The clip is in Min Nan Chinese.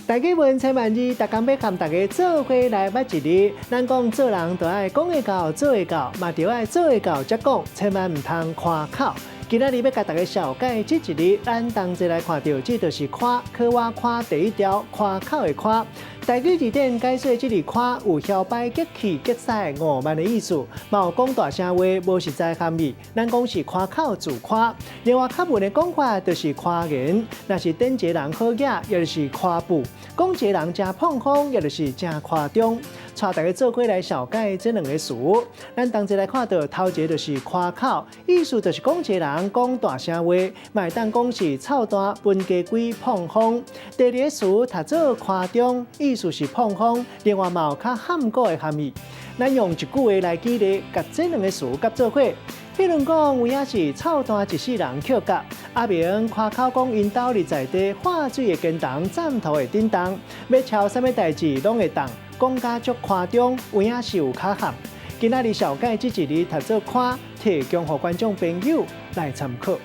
大家問千萬字，逐工欲共大家做伙來捌一字。咱講做人著愛講會到，做會到，嘛著愛做會到才講，千萬毋通誇口。今仔日欲共大家紹介這一字，咱同齊來看著，這就是誇，可我誇第一條，誇口的誇。台語字典解說，這字誇有囂擺激氣激使傲慢的意思，嘛有講大聲話無實在含義。咱講是誇口自誇。另外較文的講法就是誇言，若是頂一個人好額，也就是誇布；講一個人誠膨風，也就是誠誇張。帶大家做伙來紹介這兩個詞。咱同齊來看著頭一个就是誇口，意思就是講一個人講大聲話，嘛會當講是臭彈分家規膨風。第二個詞讀做誇張，意思是膨風，另外嘛有較含糊的含義。咱用一句話來舉例，共這兩個詞夾做伙。比如講，有影是臭彈一世人抾甲，阿明誇口講𪜶兜佇在地化水會堅動，斬土會振動，欲撨啥物代誌攏會當，講甲足誇張，有影是有較含。今仔日紹介這一字讀做誇，提供予觀眾朋友來參考。